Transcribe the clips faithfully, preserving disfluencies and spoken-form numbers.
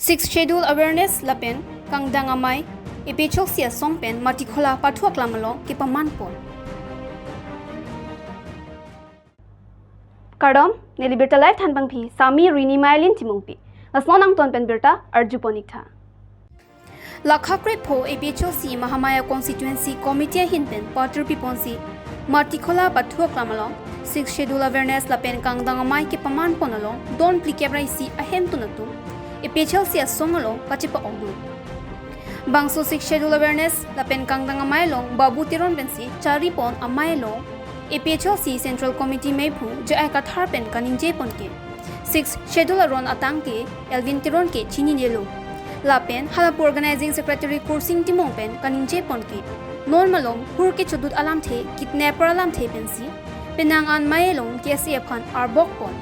Sixth Schedule awareness lapen kangdang amei A P H L C asong pen Matikhola pathu aklam along kepaman pon. Kardom, neli birta live thanbangpi Sami Rini Mailin Timungpi. Lason angton pen birta arju pon ik tha. Lakha krepho A P H L C Mahamaya Constituency Committee ahin pen patir piponsi Matikhola pathu aklam along Sixth Schedule awareness lapen kangdang amei kepaman pon along don phlikep ra isi ahemtun atum A P H L C asong along kachepa-okdun. Bangso Sixth Schedule awareness lapen kangdang amei along Babu Teron pensi chari pon amei along A P H L C Central Committee meiphu J I Kathar pen kaningje pon ke Sixth Schedule aron atang ke Elvin Teron ke chininelo. Lapen halapu Organizing Secretary Kursing Timung pen kaningje pon ke non malom hur kechodut alamthe, kidnapper alamthe pensi penang an amei along K S A aphan arbok pon.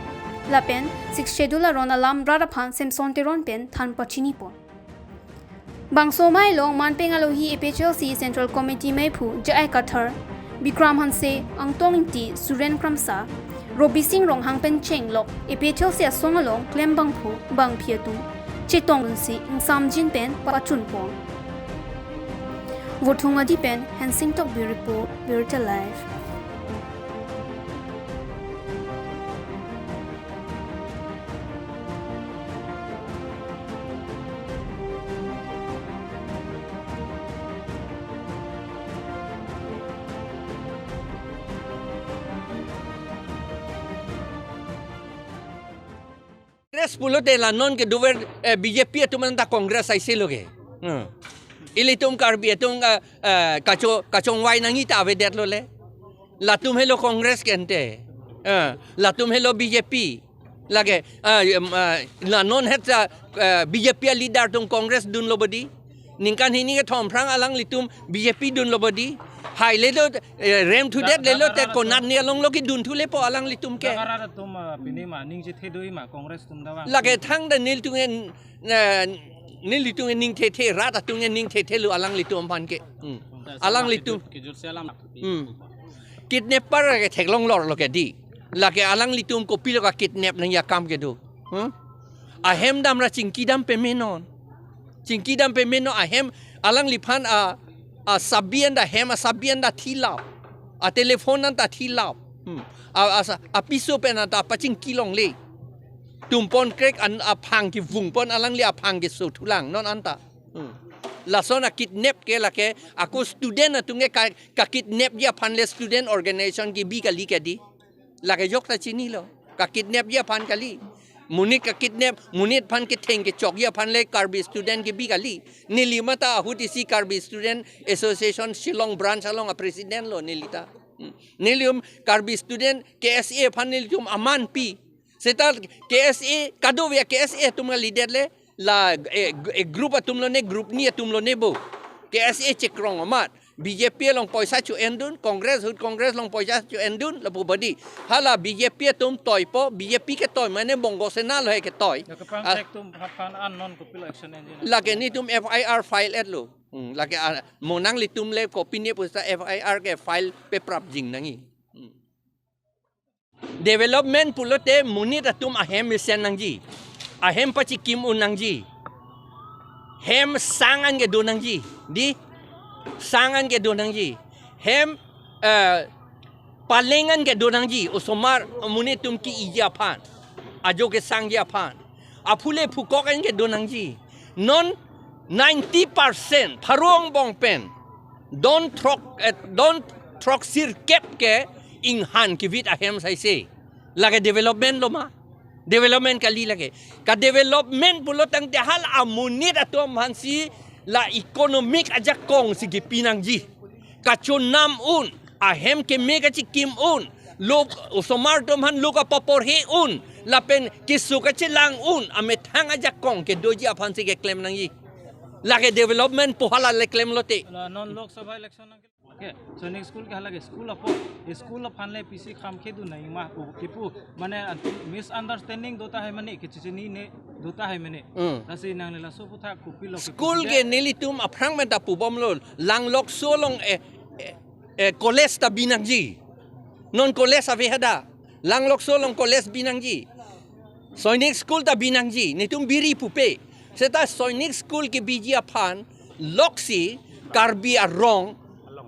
Lapen Sixth Schedule aron alam rat aphan Samson Teron pen than pachini pon. Bangso amei along manpeng alohi A P H L C Central Committee meiphu J I Kathar, Bikram Hanse, Angtong Ingti, Suren Kramsa, Robising Ronghang pen chenglok A P H L C asong along klembangphu bangphi atum chetongdunsi ingsamjin pen pachun pon. Vothung Adi pen Hensing Tokbi report, Birta Live. Congress pulote la non kedover, eh, B J P atum anta Congress aise lo ke. Hmm. Ilitum Karbi atum, eh, eh, kacho-, kachongvai nangji ta avedetlo le. Latum helo Congress ke ante. Eh, latum helo B J P. Lake, eh, em, eh, la non het ta, eh, B J P aleader atum Congress dunlo bodi. Ningkan hini kethom aphrang alanglitum B J P dunlo bodi. Hai lelo, eh, rem thudet lelo te konat ni along lo kedun thulepo alanglitum ke. Dang arat atum, ah, pini ma ningje thedoi ma Congress atum dawang. Lake thangta nelitum en, eh, nelitum en ning thethe, rat atum en ning thethelo alanglitum aphan ke. Hmm. Alanglitum. Kejut, kejut selam. Hmm. Kidnapper ke theklong lor lo ke di. Lake alanglitum kopilo kakidnap nangji akam kedo. Hmm? Ahem damra chingki dam pemenon. Chingki dam pemenon ahem alangliphan a, a sabi anta hem a sabi anta thilap. A telephone anta thilap. Hmm. A, a sa-, a piso pen anta pachingki longle. Tumpon krek an aphang kevung pon alangli aphang keso thulang non anta. Hmm. Lason akidnap ke lake ako student atum ke ka, kakidnapji aphan le student organization kebi kali ke di. Lake jok ta chinilo. Kakidnapji aphan kali. Monit kakidnap, monit aphan ketheng kechokji aphan le Karbi student kebi kali. Neli mate ahut isi Karbi Student Association Shillong branch along a president lo neli ta. Hmm. Nelitum Karbi student K S A aphan nelitum aman pi. Seta K S A kadokave K S A atum kalidet le la, eh, eh, group atum lone, group ni atum lone bo. K S A chekrong amat. B J P along poisa cho-endun, Congress ahut Congress along poisa cho-endun, lapu bodi. Hala B J P atum toipo, B J P ketoi mane Bongo Sena lo he ketoi. Ya, kepang Ah. Trek tum haphan an non kopilo action enjin. Lake nelitum F I R file-etlo. Hmm, lake, ah, mo nanglitum le kopine pusa F I R ke file peprap jing nangji. Hmm. Development pulote monit atum ahem mesen nangji. Ahem pachikim un nangji. Hem sang an kedo nangji. Di sang an kedo nangji. Hem, eh, paleng an kedo nangji. Osomar monit atum ke-iji aphan. Ajo kesangji aphan. Aphule phukok an kedo nangji. Non ninety percent pharo angbong pen don throk, eh, don throksirkep ke inghan kevit ahem saise. Lake development lo ma? Development kali lake. Ka development pulo tangte hala amonit atum aphansi la economic ajakong si kepi nangji. Kachonam un, ahem keme kachikim un, lo osomar atum aphan lo kapaporhe un, lapen keso kachelang un, amethang ajakong kedoji aphansi keklem nangji. Lake development pu hala le klemlote. La non Lok Sabha election nang. Okay, so next school ke hala ke school apo, school aphan le pisi kham khedun nangji ma pu kipu mane misunderstanding do tahai mane kechechinine do tahai mane. Hmm. Lasi nangli laso aputhak kopilo ke School ke nelitum aphrang menta pubomlo, Langlokso along, eh, eh, eh, college ta bi nangji. Non college ave hada. Langlokso along college bi nangji. Sainik school ta bi nangji. Nelitum biri pupe. Seta Sainik School kebiji aphan loksi Karbi arong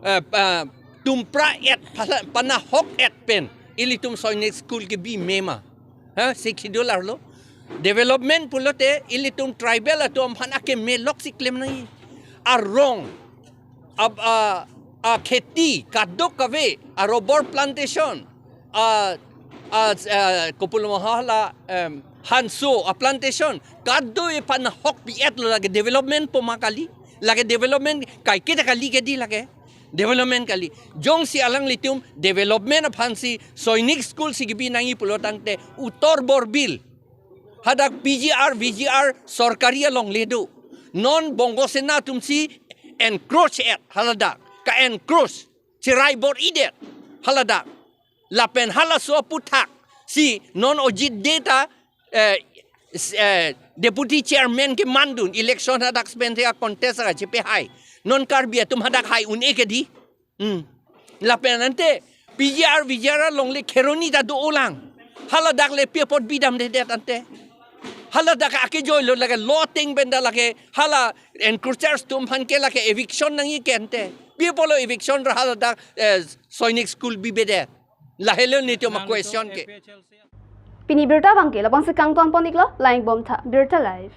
eh, eh, tumpra et phala- panahok et pen ilitum Sainik School kebi mema. Ha, Sixth Schedule arlo. Development pulote ilitum tribal atum aphan akeme loksi klem nangji. Arong, ab, a, a kheti, kadokave, a rubber plantation, a, a, a, kopulom hala, em, hanso, a plantation, kadokave panahok pi-et lo lake development pu ma kali, lake development kaiketa kali kedi lake, development kali. Jongsi alanglitum development aphansi Sainik School si kebi nangji pulo tangte utor bor bil. Hadak P G R, V G R sorkari alongle do. Non Bongo Sena atumsi encroach et haladak. Ka-encroach, cherai bor-idet haladak. Lapen halaso aputhaksi non Ojit Dey ta, eh, s- eh, deputy chairman kemandun election hadak spen te contest ra chepe hai. Non Karbi atum hadak hai un-e kedi. Hmm. Lapen ante P G R, V G R alongle Kheroni ta do-olang. Haladak le pi apot bidamdedet ante. Haladak akejoi lo lake law ateng pen ta lake hala encroachers atum aphan ke lake eviction nangji ke ante. Pi apotlo eviction ra haladak, eh, Sainik School bibedet. Lahelo netum a question ke. Pini birta abangke labangsi kangton pon-iklo, lang-ik bomtha, Birta Live.